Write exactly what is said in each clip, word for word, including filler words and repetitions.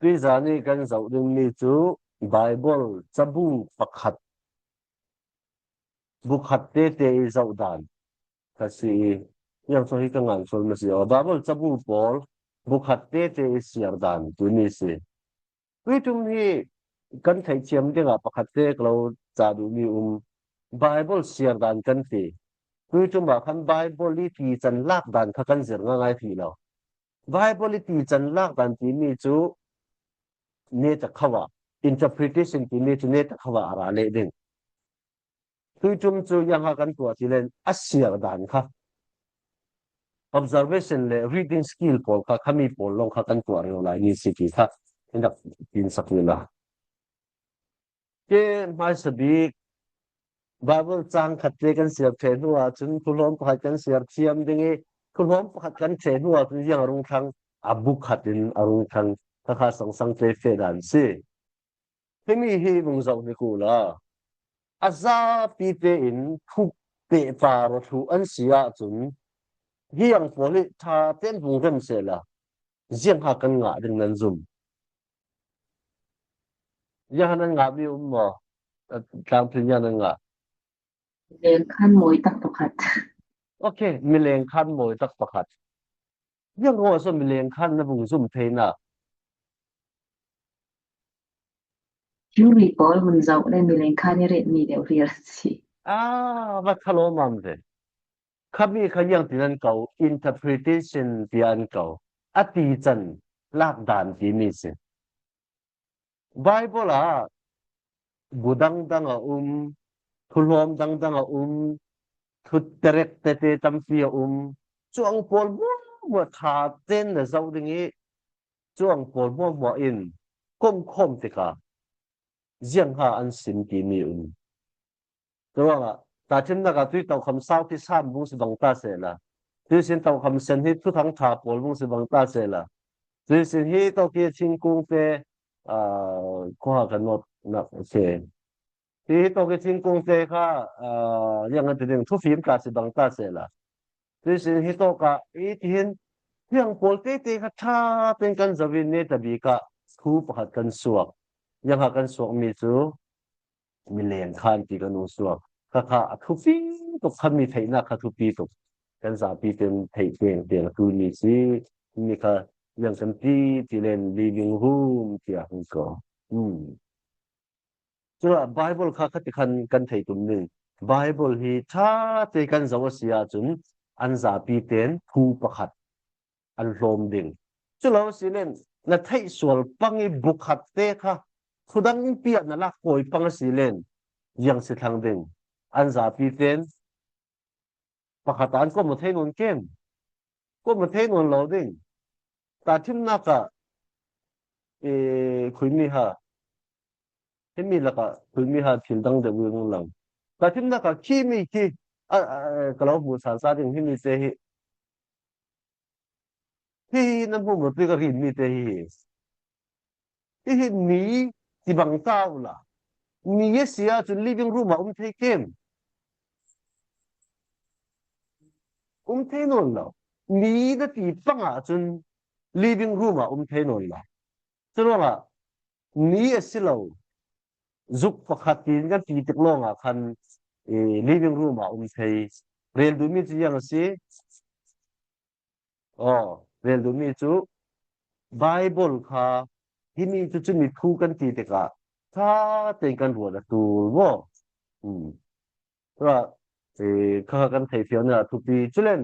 Tuizan i kan zoh ding mi cu Bible cabu pakhat, bu khat tete i zoh dan kha si i, yang cu hi ka ngan sual ma si aw. Bible cabu pawl bu khat tete i siar dan timi si. Tuitum hi kan theihthiam dingah pakhat te ka lo ca duhmi um. Bible siar dan kan ti. Tuitum ah khan Bible i ti can lak dan kha kan zir ngaingai ti lo. Bible i ti can lak dan timi cu neta kho ah, interpretation timi cu neta kho ah a ra leh ding. Tuitum cu yang ha kan tuah ti len a siar dan kha, observation le reading skill pawl kha, khami pawl lawng kha kan tuah rero lai ni si ti kha in rak tin sak ni la. Ke hmaisa bik Bible cang khat te kan siar ṭheh hnu ah cun thuhlawm pakhat kan siar thiam ding i, thuhlawm pakhat kan ṭheh hnu ah cun ziang a rung thlang, a bu khat in a rung thlang, kha kha sangsang te feh dan si. Himi hi vung zoh hnik u la, a zapi tein thuk pehpar aw thluh an si ahcun hi ang pawl hi ṭha tein vung rem sehla, ziang ha kan ngah ding nan zum? Ziang ha nan ngahmi um maw? Tlangphil ziang nan ngah? Lengkhan mawi tak pakhat. Okay, milengkhan mawi tak pakhat. Ziang ruang ah so milengkhan na vung zum theinak? Theory pawl hun zoh le milengkhan i retmi deuh vial si. Ah, va kha lawmam ve. Khami kha ziang tin an ko, interpretation tiah an ko. A ti can lak dan timi si. Bible ah bu dangdang a um, thuhlawm dangdang a um, thuterek tete tampi a um. Cuang pawl hmuahhmuah ṭha tein na zoh ding i, cuang pawl hmuahhmuah in komkhawm tikah ziang ha an sim timi um. Curuangah tahṭhimnak ah tui tokham sau khi Sam vung si bang ta sehla, tuisin tokham sen hi thuthang ṭha pawl vung si bang ta sehla, tuisin hi tawk hi thingkung te, aa, khuaha kan nawtnak a si. Hi, hi tawk hi thingkung te kha, aa, ziang an ti ding, thufim tla si bang ta sehla, tuisin hi tawk ah i tihin, hiang pawl tete kha ṭha tein kan zoh in neta bik ah thu pakhat kan suak. Ziang ha kan suakmi cu milengkhan ti kan u suak. Kha kha a thupi tuk, khami theihnak kha thupi tuk. Kan zapi tein theih tengteng a ṭulmi si. Himi kha ziang kan ti ti len living room tiah an ko. Hmm. Culah Bible kha khati khan kan thei tum ding. Bible hi ṭha te kan zoh a si ahcun an zapi tein thu pakhat an hlawm ding. Cu lo si len na theih sual pang i bu khat te kha thudang piah na lak kawi pang a si len ziang si thlang ding? An zapi tein pakhat ah an kawm thei nawn kem? Kawm thei nawn lo ding. Tahṭhimnak ah, ee, khuimi ha, himi lakah khuimi ha thil dang deuh i rung lang. Tahṭhimnak ah khimi khi, a, a, a, ka lo hmuh sansa ding himi te hi, hi hi nan hmuh maw ti ka rinmi te hi hi. Hihi mi ti bang ta uhla, mi a si ahcun living room ah um thei kem? Um thei nawn lo. Mi na ti pang ahcun living room ah um thei nawn lo. Curuangah mi a si lo, zuk pakhat tiin kan ti tik lawngah khan, eh, living room ah um thei. Rel duhmi cu ziang a si? Aw, rel duhmi cu Bible kha, himi cu cumi thu kan ti tikah ṭha tein kan ruat a ṭul maw? Hmm. Tua, eh, kha kan theihfiang a thupi. Culen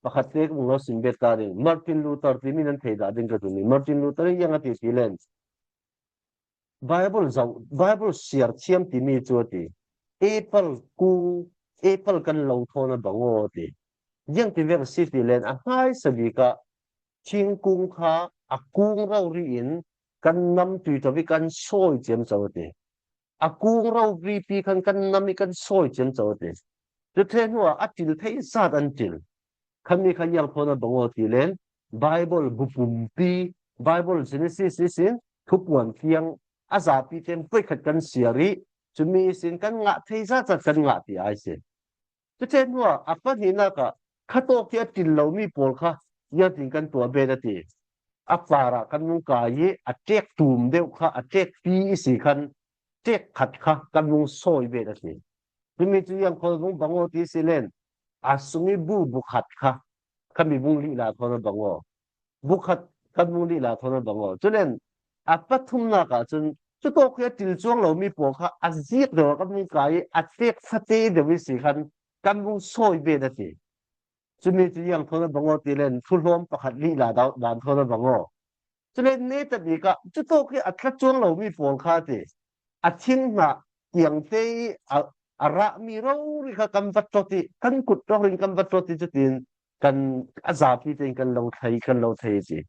pakhat te kan lo sim bet ta ding. Martin Luther timi nan thei dah ding ka duh mi. Martin Luther in ziang a ti ti len, Bible zoh, Bible siar thiam timi cu a ti. Apple kung, apple kan lo thawn a bang aw a ti. Ziang ti vek a si ti len a hmaisa bik ah thingkung kha a kung rori in kan nam tui to i kan sawi ciamco a ti. A kung rori pi khan kan nam i kan sawi ciamco a ti. Cu ṭheh hnuah a ṭil thei zat an ṭil. Khami kha ziang thawn a bang aw ti len, Bible bu pumpi, Bible Genesis ihsin Thupuan tiang a zapi tein voikhat kan siar i, cumi ihsin kan ngah thei zat zat kan ngah ti ai si. Cu ṭheh hnuah a pahnihnak ah kha tawk hi a ṭil lomi pawl kha ziangtin kan tuah bet a ti. a parah kan vung kai i a ṭek tum deuh kha, a ṭekpi i si khan ṭek khat kha kan vung sawi bet a ti. Tumi cu ziang khawng vung bang aw ti si len, a sung i bu bu khat kha, khami vung lihla thawn a bang aw. Bu khat kan vung lihla thawn a bang aw. Culen a pathumnak ah cun cutawk hi a ṭil cuang lomi pawl kha a zik deuh ah kan vung kai i a ṭek fate deuh i si khan kan vung sawi bet a ti. Cumi cu ziang thawn a bang aw ti len, thuhlawm pakhat lihla dan thawn a bang aw. Cule neta bik ah cutawk hi a tla cuang lomi pawl kha ti, a thing hna tiangte i a, a rahmi rori kha kan va ṭawt i, kan kut rori in kan va ṭawt i, cutin kan a zapi tein kan lo thei, kan lo thei a ti.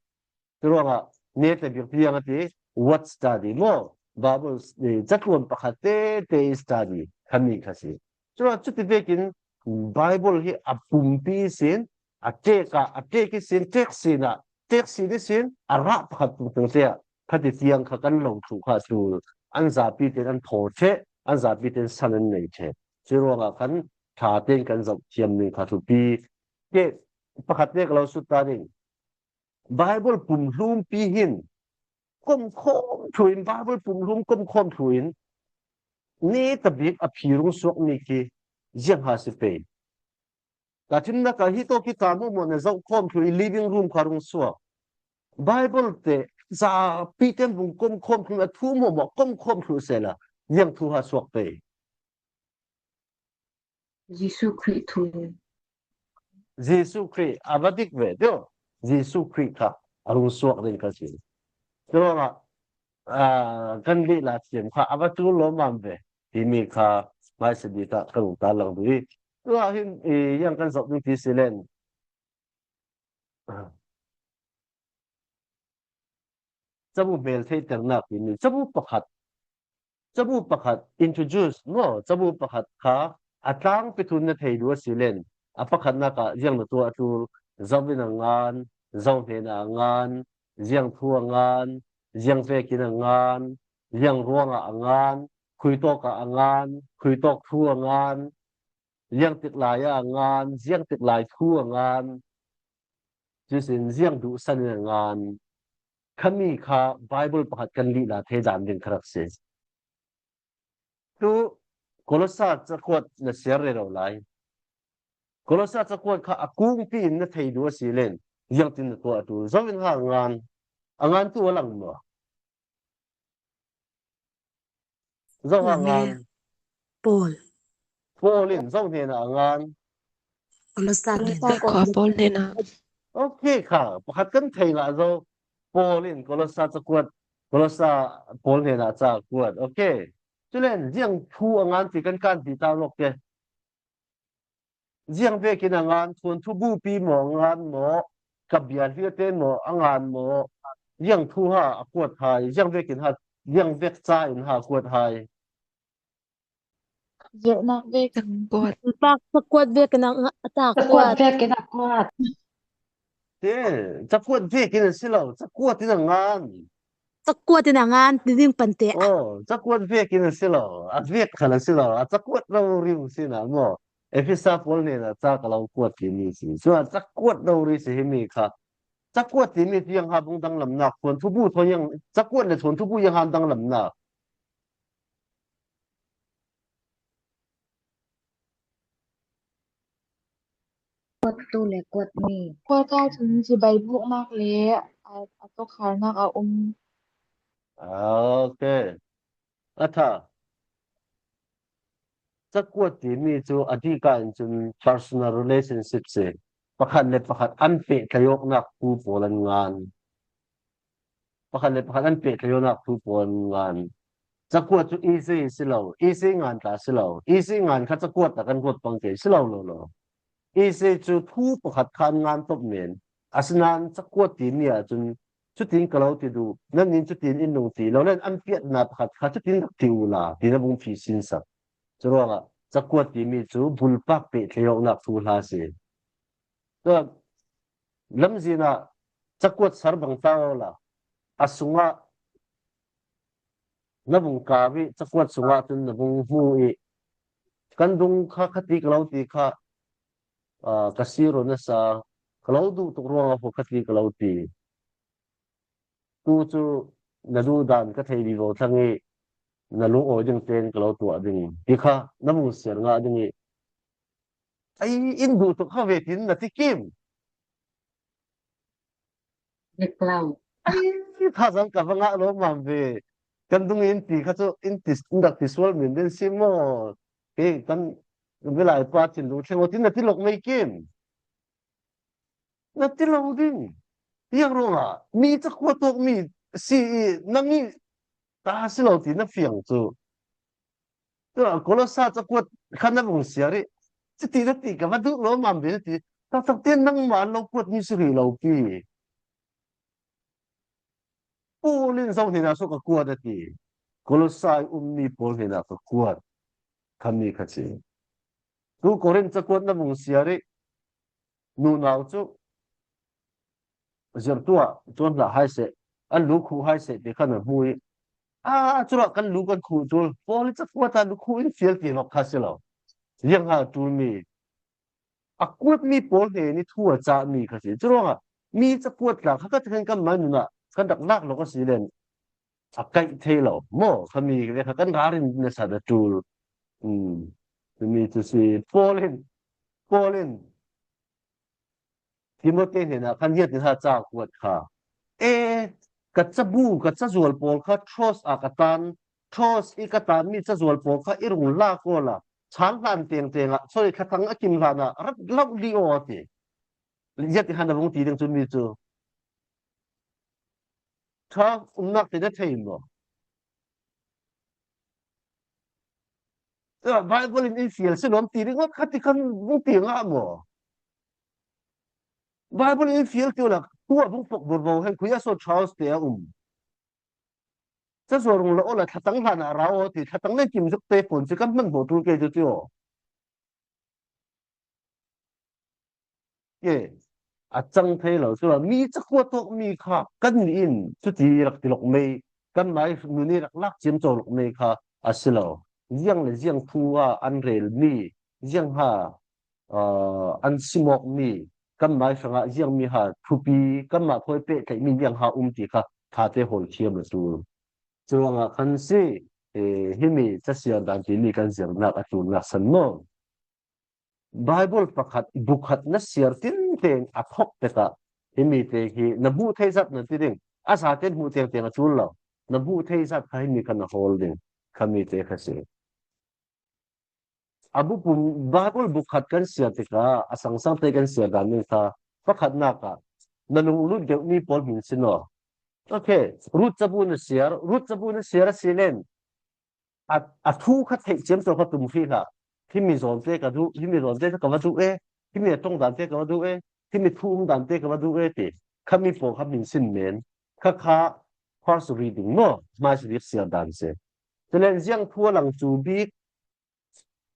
Curuangah neta bik tiang a ti, word study maw, Bible, eh, catluan pakhat tete i study khami kha si. Curuangah cuti vekin Bible hi a pumpi sin, a ṭek ah, a ṭek i sin, ṭek sin ah, ṭek sin i sin, a rah pakhat pumpi te ah, khati tiang kha kan lo thluh kha tul, an zapi tein an thaw ṭheh, an zapi tein san an nei ṭheh. Curuangah khan ṭha tein kan zoh thiam ning kha thupi. Ke pakhat te ka lo sut ta ding. Bible pumhlumpi hin komkhawm thluh in, Bible pumhlum komkhawm thluh in, neta bik a phi rung suakmi khi ziang ha si pei. Ka thimnak ah hi tawk hi ka hmuhmawh na zoh khawm thluh i living room kha rung suak. Bible te zapi ten vung komkhawm thluh, a thu hmuhmawh komkhawm thluh sehla ziang thu ha suak pei. Jesuh Khrih thu. Jesuh Khrih a va dik ve deuh. Jesuh Khrih kha a rung suak ding kha si. Curuangah, aa, kan lihla thiam kha a va tul lawmmam ve timi kha hmaisa bik ah ka rung ta lang duh i. Curuangah hin, i, ziang kan zoh ding ti si len. Cabu hmel theihternak timi, cabu pakhat, cabu pakhat introduce maw, cabu pakhat kha a tlangpi thu na thei duh a si len, a pakhatnak ah ziang na tuah a ṭul, zo in a ngan, zo hnenah a ngan, ziang thu a ngan, ziang vekin a ngan, ziang ruangah a ngan, khuitawk ah a ngan, khuitawk thu a ngan, ziang tik lai ah a ngan, ziang tik lai thu a ngan, cusin ziang duhsan in a ngan. Khami kha Bible pakhat kan lihla thei dan ding kha rak si. Tu Kolosa cakuat na siar rero lai. Kolosa cakuat kha a kungpi in na thei duh a si len, ziangtin na tuah a ṭul? Zo in ha a ngan, a ngan tu a lang maw? Zo ha a ngan. Paul. Paul in zo hnenah a ngan. Kolosa hnenah. Khua Paul hnenah. Ok kha, pakhat kan thei ngah zo. Paul in Kolosa cakuat, Kolosa Paul hnenah cakuat. Ok. Culen ziang thu a ngan ti kan kan ti ta lawk ke. Ziang vekin a ngan, thuanthu bupi maw a ngan maw, ka bia hliate maw a ngan maw, ziang thu ha a kuat hai, ziang vekin ha, ziang vek ca in ha a kuat hai. Ziahnak vekin. Cakuat. Pak cakuat vekin a nga-, a cakuat. Cakuat vekin a kuat. Te, cakuat vekin a si lo, cakuat in a ngan. Cakuat in a ngan ti ding pante. Oh, cakuat vekin a si lo, a vek khan a si lo, a cakuat rori si na maw. Efesa Paul hnenah ca ka lo kuat timi si. Cun a cakuat rori si himi kha. Cakuat timi cu ziang ha bung danglamnak, thuanthu bu thawn ziang, cakuat le thuanthu bu ziang ha danglamnak. Kuattu le kuatmi. Kuat ahcun cibai buknak le a, a tawkharnak a um. Ok. A ṭha. Cakuat timi cu a dihka in cun personal relationship si. Pakhat le pakhat an pehtlaih awknak thu pawl an ngan. Pakhat le pakhat an pehtlaih awknak thu pawl an ngan. Cakuat cu isei si lo, isei ngan tla si lo, isei ngan kha cakuat ah kan ruat pang ke si lo, lo, lo. Isei cu thu pakhat kha an ngan top men. Asinain cakuat timi ahcun cutin ka lo ti duh, nannih in cutin in nung ti lo, len an piatnak pakhat kha cutin rak ti uhla, ti na vung phi sinsak. Curuangah cakuat timi cu bulpak pehtlaih awknak thu hla si. Cun lamzin ah cakuat ser bang ta awla, a sungah na vung kau i cakuat sungah cun na vung hmu i kan dung kha khati ka lo ti kha, aa, ka sir aw nasa, ka lo duh tuk ruangah kha khati ka lo ti. Tu cu na duh dan ka thei vivo thlang i na lungawi ding tein ka lo tuah ding ti kha na vung siar ngah ding i, ei, in duh tuk kha ve tin na ti kim. Ei, thazaang ka va ngah lawmmam ve. Kan dung in ti kha cu in ti, in rak ti sual men den si maw? Kei kan milai pa thinlung thleng aw tin na ti lawk mei kim. Na ti lo ding. Tiang ruangah mi cakuat awk mi si i nang i ta si lo ti na fiang cu. Tua Kolosa cakuat kha na vung siar i, cuti na ti ka va duh lawmmam ve na ti. Taktak te nangmah an lo kuat mi si rih lo pi. Paul in zo hnenah so ka kuat a ti. Kolosa i ummi pawl hnenah ka kuat. Khami kha si. Tu Korin cakuat na vung siar i, nunau cu zirtuah tuan hlah hai seh, an lu khuh hai seh ti kha na hmu i, a, curuah kan lu kan khuh tul, Paul i cakuat a lu khuh in fial ti lawk kha si lo. Ziang ha tul mi, a kuat mi pawl hnen i thu a cah mi kha si. Curuangah mi cakuat tla kha ka tikhan kan mai nunah kan rak lak lawk a si len a kaih thei lo. Maw, khami ve kha kan ralrin na sa da tul. Um, tumi tu si Paul in, Paul in Timote hnenah khan hiatin ha ca kuat kha. E, ka cabu, ka cazual pawl kha Troas ah ka tan, Troas i ka tanmi cazual pawl kha i rung lak awla, chang hlan tengteng ah, sorry, thlatang a kim hlan ah rat lauh dih aw a ti. Ziat i han a vung ti ding cu mi cu. Ṭha umnak te na thei maw? Bible in in fial si lawm ti ding awt khat i khan vung ti ngah maw? Bible in in fial ti awla, tu a vung pok burvo hen khui a so Troas te a um. Cazual rung la awla thlatang hlan ah ra aw ti, thlatang len kim zuk te phone si kan hman hnawh tul kei cu ti aw. Ke, a cang thei lo. Curuangah mi cakuat awk mi kha kan nih in cuti rak ti lawk mei, kan mai nun i rak lak ciamco lawk mei kha a si lo. Ziang le ziang thu ah an rel mi, ziang ha, aa, an sim awk mi, kan mai hrangah ziang mi ha thupi, kanmah khawi peh theih mi ziang ha um ti kha ṭhate hawl thiam a ṭul. Curuangah khan si, eh, himi casiar dan timi kan zirnak a ṭulnak san maw? Bible pakhat, bu khat na siar tinteng a thawk tikah himi te hi na hmuh thei zat na ti ding, a zate hmuh tengteng a ṭul lo, na hmuh thei zat kha himi kha na hawl ding, khami te kha si. A bu pum Bible bu khat kan siar tikah a sangsang te kan siar dan ning kha pakhatnak ah na lunglut deuhmi pawl hmin sin aw. Okay, Ruth cabu na siar, Ruth cabu na siar a si len a, a thu kha theih ciamco kha tum hrih hlah. Himi zawnte ka duh, himi zawnte ka va duh e, himi a ṭong dante ka va duh e, himi thu um dante ka va duh e ti. Khami pawl kha hmin sin men. Kha kha first reading maw, hmaisa bik siar dan si. Cule ziang thu a lang cu bik,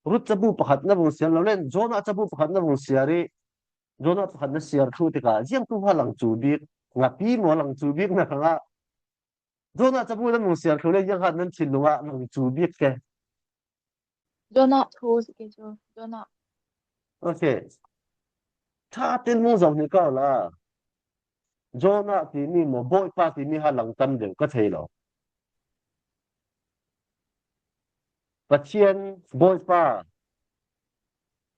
Ruth cabu pakhat na vung siar lo len, Jonah cabu pakhat na vung siar i, Jonah pakhat na siar thluh tikah ziang thu a lang cu bik, ngapi maw lang cu bik na kha ngah. Jonah cabu nan vung siar thluh le, ziang khat nan thinlung ah vung cu bik ke. Jonah thu si ke cu, Jonah. Okay. Ṭha tin vung zong hi ko la. Jonah timi maw, Bawipa timi ha lang tam deuh ka thei lo. Pathian, Bawipa,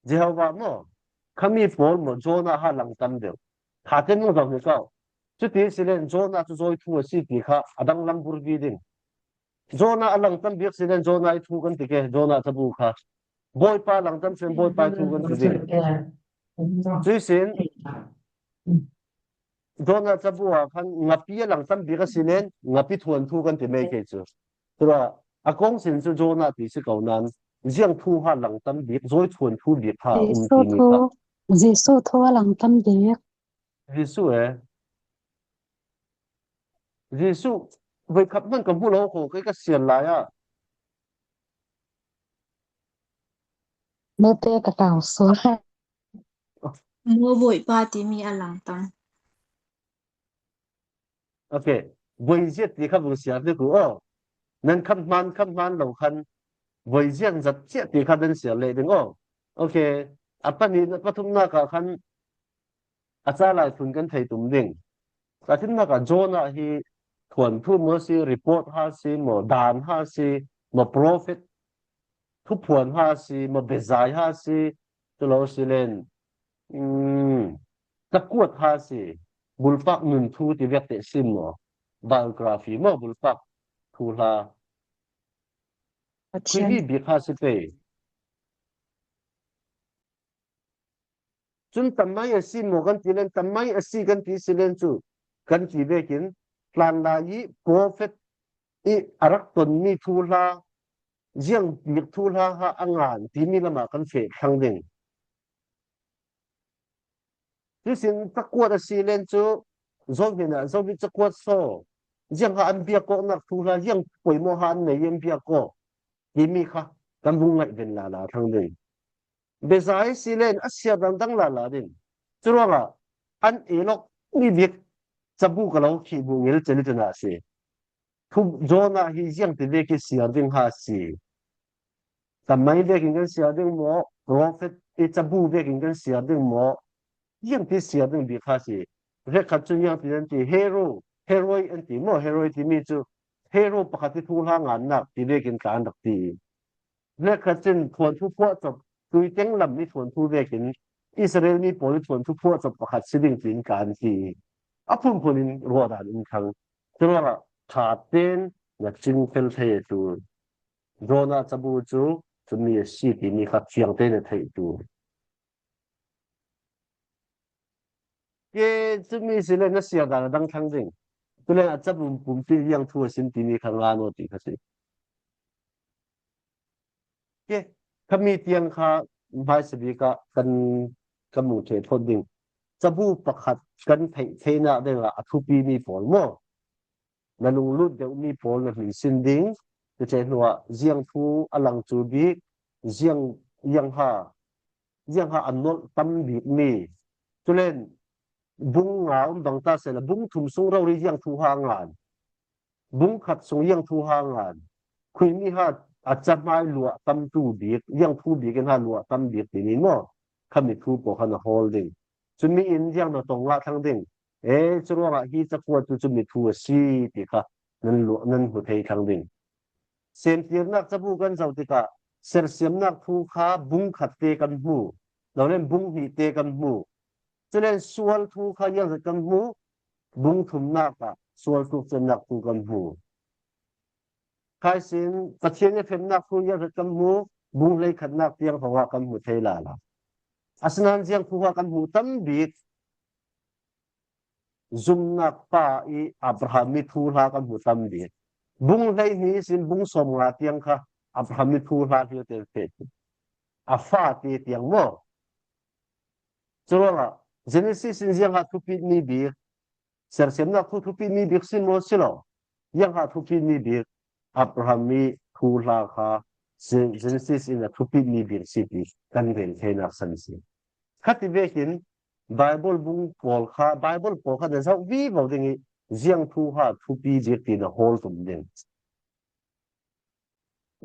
Jehovah maw, khami pawl maw, Jonah ha lang tam deuh. Ṭha tin vung zong hi ko. Cuti si len Jonah cu zawi thu a si ti kha a dang lam burpi ding. Jonah a lang tam bik si len Jonah i thu kan ti ke, Jonah cabu kha. Bawipa lang tam si len Bawipa i thu kan ti ding. Cuih sin Jonah cabu ah khan ngapi a lang tam bik a si len ngapi thuan thu kan ti mai ke cu. Tua a kong sin cu Jonah ti si ko nan ziang thu ha lang tam bik, zawi thuan thu bik ha um Jesuh timi thu, kha. Jesuh thu a lang tam bik. Jesuh e. Jesuh voikhat hmanh ka hmu lo ko, kei ka siar lai ah. Note ka tau sual. Maw Bawipa timi a lang tam. Okay. Voi ziat ti kha vung siar ding u aw. Nan khamhman, khamhman lo khan voi ziat zat ciah ti kha nan siar leh ding aw. Okay. A pahnih, a pathumnak ah khan a ca lai phun kan thei tum ding. Ka tinnak ah Jonah hi thuanthu maw si, report ha si maw, dan ha si maw, prophet thuphuan ha si maw, bezai ha si, tu lo si len, um, cakuat ha si, bulpak nun thu ti vek teh si maw, biography maw, bulpak thu hla, Pathian. Khuimi bik ha si pei. Cun tamai a si maw kan ti len, tamai a si kan ti si len cu kan ti vekin, hlanlai i prophet i a rak tonmi thuhla, ziang bik thuhla ha a ngan timi lamah kan feh thlang ding. Cusin cakuat a si len cu, zohhmanh ah zohhmanh cakuat saw, ziang ha an biak kawknak thuhla, ziang poimawh ha an nei an biak kawk timi kha kan vung ngaih ven lala thlang ding. Bezai si len a siar dangdang lala ding. Curuangah an elok mi bik cabu ka lo khi bu ngil cel cina si. Thu Jonah hi ziang ti vek i siar ding ha si. Tamai vekin kan siar ding maw, prophet i cabu vekin kan siar ding maw, ziang ti siar ding bik ha si. Hrekkhat cun ziang ti an ti, hero, heroi an ti maw, heroi timi cu hero pakhat i thuhla ngannak ti vekin tlan rak ti. Hrekkhat cun thuanthu phuahcop, tuiteng lam i thuanthu vekin Israel mi pawl i thuanthu phuahcop pakhat si ding tiin kan ti. A phunphun in ruahdan in thang. Curuangah ṭha tein na cing fel thei a ṭul. Jonah cabu cu cumi a si timi kha fiang tein a theih ṭul. Ke cumi si le na siar dan a dang thlang ding. Tulen a cabu pumpi ziang thu a sim timi kha ngan aw ti kha si. Ke, khami tiang kha hmaisabik ah kan, kan mu ṭheh phawt ding. Cabu pakhat kan theih theinak dingah a thupimi pawl maw? Na lunglut deuhmi pawl na hminsin ding. Cucaih hnuah ziang thu a lang cu bik, ziang, ziang ha, ziang ha a nolh tam bikmi. Culen bung nga um bang ta sehla, bung thum sung rori ziang thu ha ngan. Bung khat sung ziang thu ha ngan. Khuimi ha a cahmai luah tam tu bik, ziang thu bik in ha luah tam bik timi maw? Khami thu pawl kha na hawl ding. Cumi in ziang na tong ngah thlang ding. E, curuangah hi cakuat cu cumi thu a si ti kha nan luah, nan hmu thei thlang ding. Semtirnak cabu kan zoh tikah sersiamnak thu kha bung khat te kan hmu. Lo len bung hnih te kan hmu. Culen sual thu kha ziangzat kan hmu, bung thumnak ah sual tlukcemnak thu kan hmu. Khaisin Pathian i hremnak thu ziangzat kan hmu, bung hleikhatnak tiang hrawngah kan hmu thei lala. Asinain ziang thu kha kan hmuh tam bik, zumnak pa i Abraham i thuhla kan hmu tam bik. Bung hleihnih sin bung sawmnga tiang kha Abraham i thuhla hi a tel feh. A fate tiang maw? Curuangah Genesis in ziang ha thupitmi bik, sersiamnak thu thupitmi bik si maw si lo? Ziang ha thupitmi bik Abraham i thuhla kha Gen-, Genesis in a thupitmi bik si ti kan rel theinak san si. Khati vekin Bible bung pawl kha, Bible pawl kha na zoh vivo ding i ziang thu ha thupi bik ti na hawl tum ding.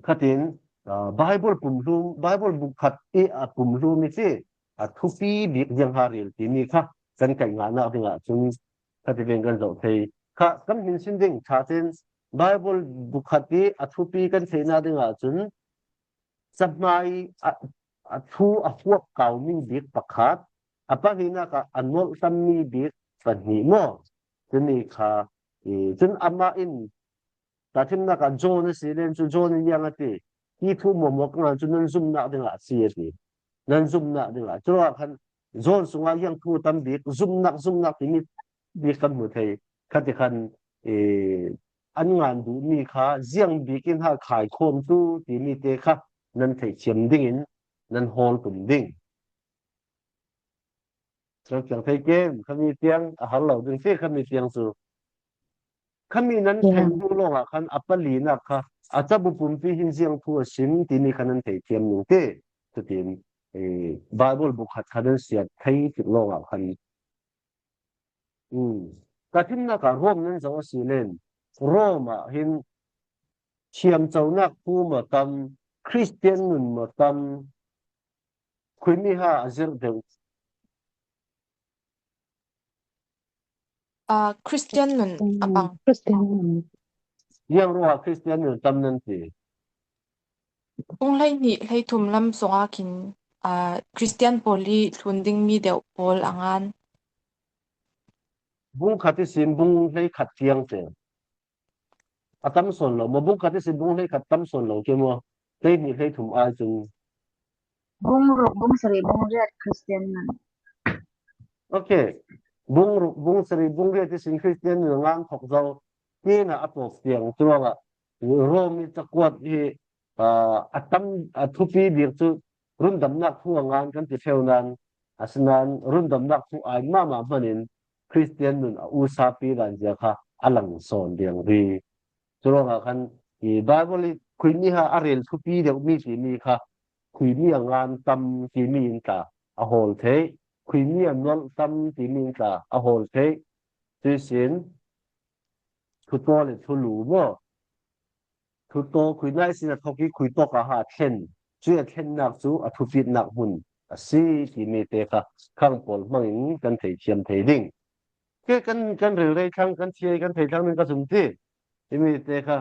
Khatin, aa, Bible pumhlum, Bible buk khat i a pumhlum i si, a thupi bik ziang ha rel timi kha kan kaih ngahnak dingah cun khati ven kan zoh thei. Kha kan hminsin ding ṭha tein Bible buk khat i a thupi kan theihnak dingah cun cahmai a, a thu a huap kaumi bik pakhat, a pahnihnak ah a nolh tammi bik pahnih maw? Cumi kha, i, cun amah in tahṭhimnak ah John a si len cu John in ziang a ti, hi thu muahmuah ka ngan cu nan zumhnak dingah a si a ti. Nan zumhnak dingah. Curuangah khan John sungah ziang thu tam bik, zumhnak, zumhnak timi bik kan hmu thei. Khati khan, ee, an ngan duhmi kha ziang bik in ha khaikhawm tu timi te kha nan theihthiam dingin nan hawl tum ding. Kan fiang thei kem, khami tiang a har lo ding si, khami tiang cu. Khami nan thei hnu lawngah khan a palinak kha a cabu pumpi hin ziang thu a sim timi kha nan thei thiam ning ti. Cutin, eh, Bible buk khat kha nan siat thei tik lawngah khan. Um, ka thimnak ah Rom nan zoh a si len, Rom ah hin thiamconak thu maw tam, Khristian nun maw tam, khuimi ha a zirh deuh. Aa, Christian nun a pang. Christian nun. Ziang ruangah Christian nun tam nan ti? Bung hleihnih hleithum lam zongah khin, aa, Christian pawl hi thlun ding mi deuh pawl a ngan. Bung khat ihsin bung hleikhat tiang te a tam sawn lo maw? Bung khat ihsin bung hleikhat tam sawn lo ke maw? Hleihnih hleithum ai cun. Bung ruk, bung sarih, bung riat Christian nun. Ok. Bung ruk, bung sarih, bung riat ihsin Christian nun a ngan thok zo. Kina a tawk tiang curuangah Rom i cakuat hi, aa, a tam, a thupi bik cu rundamnak thu a ngan kan ti ṭheu nan, asinain rundamnak thu ai mahmah hmanin Christian nun a usapi dan zia kha a lang sawn diang ri. Curuangah khan i Bible i khuimi ha a rel thupi deuh mi timi kha khuimi a ngan tam timi in tla a hawl theih, khuimi a nolh tam timi in tla a hawl theih. Cuihsin thutaw le thulu maw? Thutaw khuinai sin a thawk i khuitawk a ha a thlen. Cui a thlennak cu a thupitnak hmun a si timi te kha khang pawl hmangin kan theithiam thei ding. Ke kan, kan rilrei thlang, kan thiai, kan thei thlang ning ka zum ti. Timi te kha